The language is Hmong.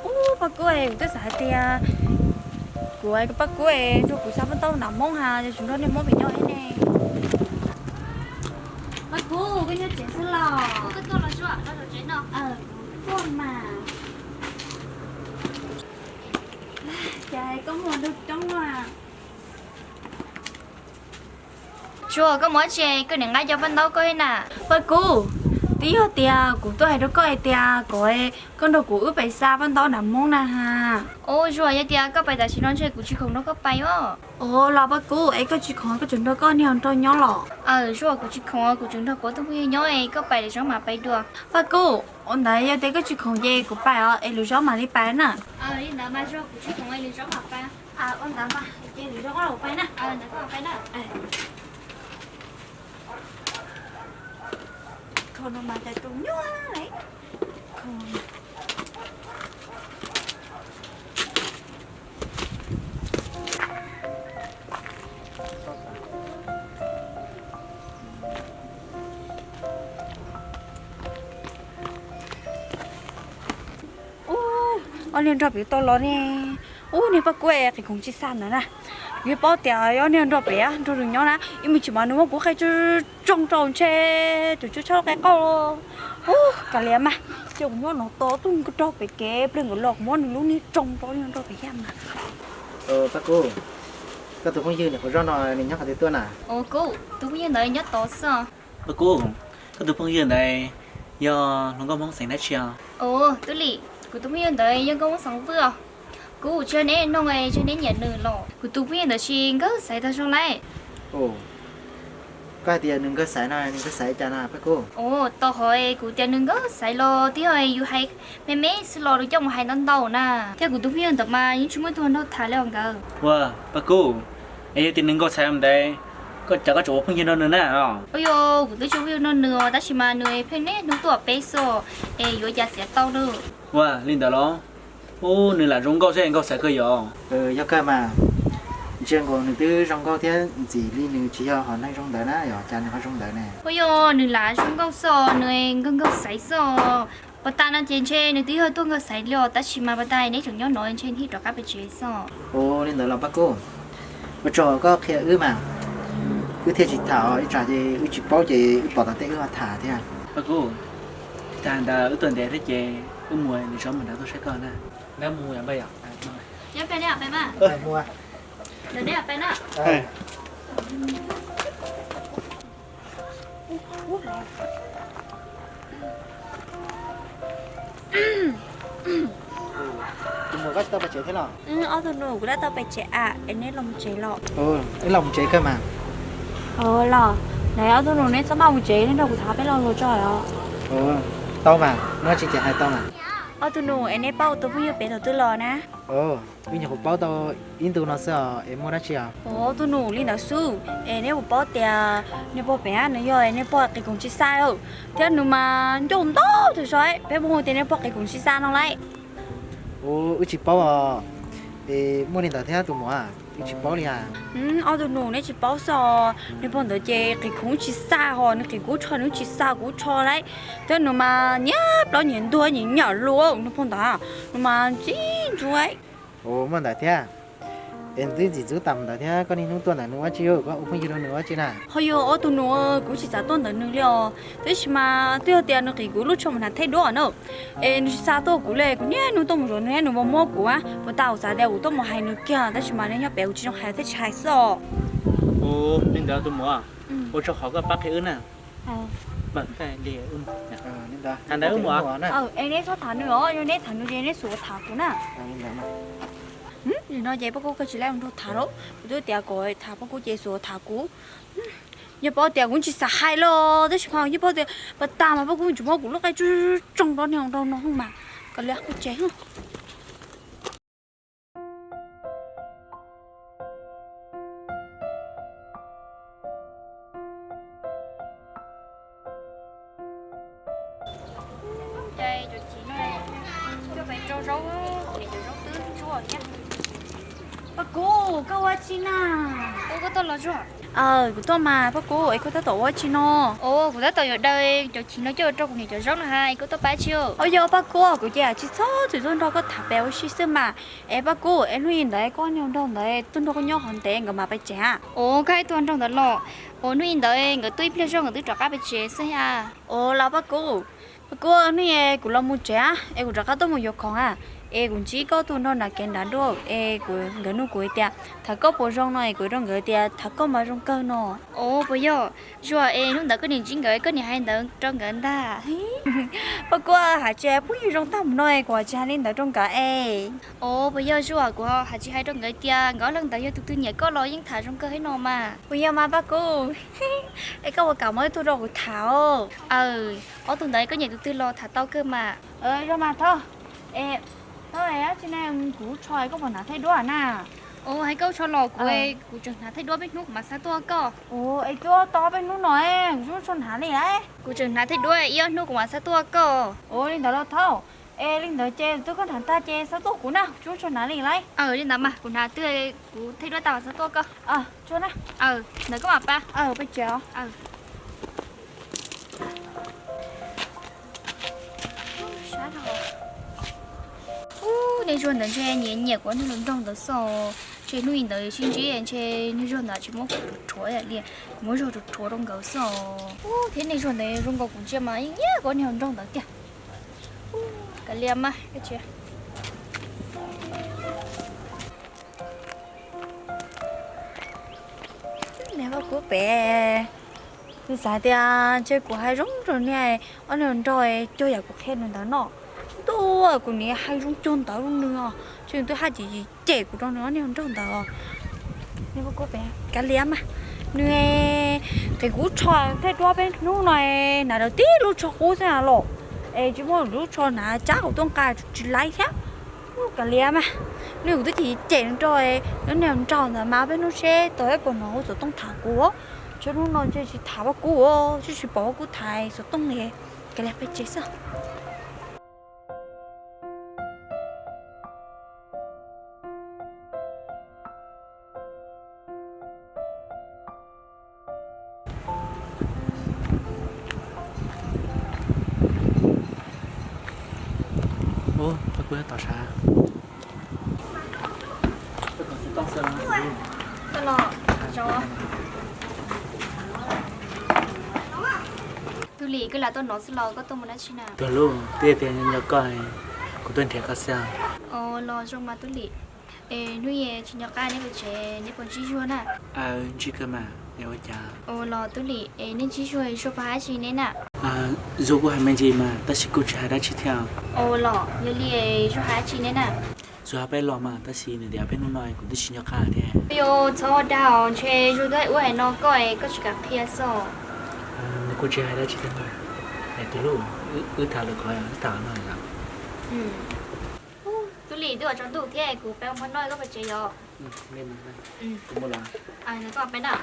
Ub, Paj Kub, kuv twb xav hais tias kuv, Paj Kub nrog kuv xa paj ntaub nram Hmoob ha, yog tsis nrog niag Hmoob pem nyob thiab ne. Paj Kub, koj nyob tsev xwb los? Kuv tuaj mas. Cas koj muaj nrog coob no? Tsuas, koj mus dab tsi koj niam nqa cov paj ntaub koj thiab na? Paj Kub, twb yog tias kuv tuaj hais rau koj hais tias kom koj nrog kuv wb pais xa paj ntaub nram Hmoob na ha. Ub, Zuag, yog tias koj pais tam sim no ntshe kuv tsis khoom nrog koj pais os. Ua los Paj Kub, es koj tsis khoom koj tseem nrog koj niag nraug nyob los? Aws, Zuag, kuv tsis khoom, kuv tseem nrog kuv tus phooj ywg nyob es koj pais lwm zaus mam pais dua. Paj Kub, ua ntawd yog tias koj tsis khoom ces kuv pais os, es lwm zaus mam li pais na. Li ntawd mas Zuag, kuv tsis khoom es lwm zaus mam pais. Ua ntawd mas ces lwm zaus koj mam pais na. Kho no mas cas tsaus nyuaj li. Ub, ob niag nraug pem tau los ne. Ub, niag Paj Kub qhia khoom tsis xa ntawd na. Kuv yeej paub tias ob niag nraug pem nrog nws nyob na, ib me ntsis mas nws muab kuv qhia tsoog tsoog rau ntshe tus tswb tshaj qe qauj. Ub, kav liam mas, cia kuv nyob no tos tus nraug pem kev, pliag nkawd los kuv muab nws lub niag tsoog rau niag nraug pem thiab mas. Paj Kub, koj tus phooj ywg niam qhuav zoj no nws nyob qhov twg tuaj na? Ua, kuv tus phooj ywg ntawd nyob tod xwb. Paj Kub, koj tus phooj ywg ntawd yog hluas nkauj Hmoob xeem dab tsi os? Ua, Tub Lis, kuv tus phooj ywg ntawd yog nkauj Hmoob xeem Vwj os. Kuv tsis yog neb noog, tsis yog neb nyiam nws los? Kuv tus phooj ywg ntawd tsis nkawg xaiv tag zoo lauj. Koj hais tias nws nkawg xaiv no, nws nkawg xaiv cas na Paj Kub? Ua, tau hov kuv tias nws nkawg xaiv los twb yog yus hais me me xwb los nws coj mus hais ntau ntau na. Thiab kuv tus phooj ywg ntawd mas yeej tsis muaj ib tug nrog tham li os nkawd. Ua, Paj Kub, es yog tias nws nkawg xaiv ntawd, koj cas koj tseem ua phooj ywg nrog nws na? Ua, yog kuv twb tsis ua phooj ywg nrog nws os, tab sis mas nws pheej niaj hnub tuaj peb xwb es yuav cas xiav tau nws. Ua li ntawd los? Ub, nws lam zoo nkauj xwb nkawg xaiv kawg yog? Yog kawg mas, ntsia nkaus nws twb zoo nkauj thiab ntxim li nws tsis yog hom neeg zoo ntawd na, yog cas nws ho zoo ntawd ne? Ua, yog nws lam zoo nkauj xwb os, nws nkawg nkawg xaiv xwb os. Pas tas no ces ntshe nws twb yog tuaj nkawg xaiv li os, tab sis mas pas tas neb tseem nyob no ntshe nws rov qab pem tsev xwb. Ua li ntawd los Paj Kub, ua tsaug koj qhia wb mas, wb thiaj tsis tham ib tsam ces wb tsis paub ces wb pom tom tej wb ho tham thiab. Paj Kub, tag ntawd wb tuaj ntev thiab ces wb mus, lwm zaus mam rov tuaj saib koj na. Neb mus yom, npaj yom. Nyob pem ne, pem mas. Ntawm neb pem na. Tus muam, koj tsis tau pem tsev thiab los? Ob tug nus, kuv tab tau pem tsev a, es neb los mus tsev los? Wb los mus tsev kawg mas. Los, ntawd ob tug nus neb txhob maj mus tsev, neb nrog kuv tham peb lo lus tso os. Tau mas, muaj tsis ces hais tau mas. Ob tug nus, es neb paub tus phooj ywg pem thaum twg los na? Wb nyuam qhuav paub tau ib ntu no xwb os, es muaj dab tsi os? Ob tug nus, li ntawd xwb, es neb puas paub tias niag pog pem nws yog niag pog qis khoom tsis xa thiab nws mas ncauj ntau tag zog, peb puas hu tias niag pog qis khoom tsis xa no lauj? Wb tsis paub os, es muaj li ntawd thiab tus muam, wb tsis paub li as. Ob tug nus, neb tsis paub xwb os, niag pog ntawd ces qis khoom tsis xa hos nws qis kuv tsho nws tsis xa kuv tsho lauj, thiab nws mas nyiam plaub nyiam ntug nyiam nyam lus, niag pog ntawd nws mas ntxim ntxub. Muaj ntawd thiab. Es nws twb ntxim ntxub tas ntawd thiab, koj niaj hnub tuaj ntawm nws ua dab tsi, koj ua phooj ywg rau nws ua dab tsi na? Ho yog ob tug nus, kuv tsis xav tuaj ntawm nws li os, tab sis mas twb yog tias nws qis kuv lub tsho mas hnav thaij duab na, es nws tsis xa tuaj kuv li, kuv niaj hnub tuaj mus zov nws thiab nws muab muab kuv, puas tas kuv xav tias kuv tuaj mus hais nws kiag, tab sis mas nws nyob pem kuv tsis zoo hais thiaj tsis hais xwb os. Li ntawd tus muam, ua tsaug qhov koj pab qhia wb na. Li ntawd wb mus. Es neb txhob tham nws os, yog neb tham nws ces neb xuas tham kuv na. Nim no ces Paj Kub koj tsis laib nrog tham lawm, kuv twb tias kom tham Paj Kub ces xuas tham kuv. Yog paub tias kuv tsis xav hais los tab sis mas yog paub tias pas tas mas Paj Kub tsis muab kuv lub qe tsoog rau niag nraug no mas, kom liam kuv tsev. Cov txiv no coj pais rau zaub, niam cov zaub twb ntsuab thiab. Paj Kub, koj ua dab tsi na? Ua, koj tuaj los tsuag. Aw, kuv tuaj mas Paj Kub, es koj tab tom ua dab tsi no? Os, kuv tab tom yuav daws cov chiv no coj rau kuv niam cov zaub no ha, es koj tuaj pab tsi? Os, yog Paj Kub, kuv ces tsis txhob txwm tuaj nrog koj tham pem ua si xwb mas. Es Paj Kub, es hnub ib ntawd koj niag hluas nraug ntawd tuaj nrog koj nyob hov ntev nkawd mam pais tsev a? Os, koj tuaj nrog ntawd los? Os, hnub ib ntawd nkawd tuaj ib pliag zog nkawd twb rov qab pais tsev xwb a. Os, los Paj Kub, Paj Kub, hnub ib kuv los mus tsev a, es kuv rov qab tuaj mus yuav khoom a, es kuv ntsib koj tus nraug nram kev nrad dua, es kuv, nkawd nug kuv tias tham koj puas zoo no, es kuv rau nkawd tias tham koj mas zoo kawg no. Os, puas yog? Zuag, es hnub ntawd koj niam ntsib nkawd koj niam hais ntawd rau nkawd ntag? Paj Kub, hais tsis phooj ywg zoo tag mus no es kuv tsis hais li ntawd rau nkawd es. Os, puas yog Zuag, kuv hais tsis hais rau nkawd tias nkawd ob leeg ntawd yog tus twg nyiam koj los yeej tham zoo kawg thiab no mas. Puas yog mas Paj Kub? Es koj puas kam muab ib tug rau kuv tham os? Aw, ob tug ntawd koj nyiam tus twg los tham tau kawg mas. Zoo mas Thoj. Es Thoj, dab tsi ne, kuv lub tsho koj puas hnav thaij duab na? Os, hais koj lub tsho los kuv, kuv tseem hnav thaij duab, peb hnub kuv mam xa tuaj koj. Os, es twb tau peb hnub no, kuv tsis muaj tsho hnav li. Kuv tseem hnav thaij duab, ib ob hnub kuv mam xa tuaj koj. Os, li ntawd los Thoj. Es li ntawd ces twb koj hnav tag ces xa tuaj kuv na, tsis muaj tsho hnav li lauj. Aw, li ntawd mas kuv hnav twb, kuv thaij duab tag mam xa tuaj koj. Tsuag na. Aw, ntawd koj mam pab. Peb tsev os. Ub, niag Zuag ntawd ntshe nyiam nyiam kuv niag hluas nraug ntawd xwb. Ntshe hnub ib ntawd sib ntsib ntshe niag Zuag ntawd tsis muab kuv rhuav li, kuv muab Zuag rhuav rau nkawd xwb. Ub, thiab niag Zuag ntawd zoo nkaus kuv ntsia mas yeej nyiam kuv niag hluas nraug ntawd tiag. Kav liam mas, niag Paj Kub pem, kuv xav tias ntshe kuv hais zoo rau niag ob niag hluas nraug cuag yam kuv qhia nws ntawd no. Ntuj, kuv niam hais zoo cuag ntawd rau nws os, ntshe nws twb haj cem cem kuv rau nws ob niag hluas nraug ntawd. Niag Paj Kub pem, kav liam mas, nws qhia kuv lub tsho thaij duab peb hnub no, hnav tib lub tsho qub xwb los, es tsis muaj lub tsho hnav cab kuv tuaj nqa tsis laib thiab. Kav liam mas, nws kuv twb cem cem nws rau, ob niag hluas nraug ntawd mas peb hnub seb tau ib puas hnov kuv xov tooj tham kuv. Tsis, hnub no ntshe tsis tham Paj Kub, tsis, tsis pom Paj Kub tham xov tooj li. Kav liam, peb tsev xwb. Ub, Paj Kub tom sav. Tub Lis, koj lam tuaj no xwb los koj tuaj mus dab tsi na? Tub Lis, twb tias nco koj, kuv tuaj nrhiav koj xwb. Os, los zoo mas Tub Lis. Es hnub ib tsis nco qab neb pem tsev, neb puas ntsib Zuag na? Ntsib kawg mas, es ua cas? Os, los Tub Lis, es neb ntsib Zuag, Zuag puas hais dab tsi neb na? Zuag kuj hais me ntsis mas, tab sis kuj tsis hais dab tsi thiab. Os, los yog li Zuag hais dab tsi neb na? Zuag hais peb los mas, tab sis nws tias peb hnub no kuv twb tsis nco qab thiab. Yog txhob dag os, ntshe Zuag twb hais ub hais no koj es koj tsis kam qhia xwb. Nws kuj tsis hais dab tsi thiab. Es Tub Lis, wb tham lwm qhov, wb tham no. Tub Lis, twb yuav tsaus ntuj thiab, kuv peb mus noj koj pem tsev yom. Koj peb na.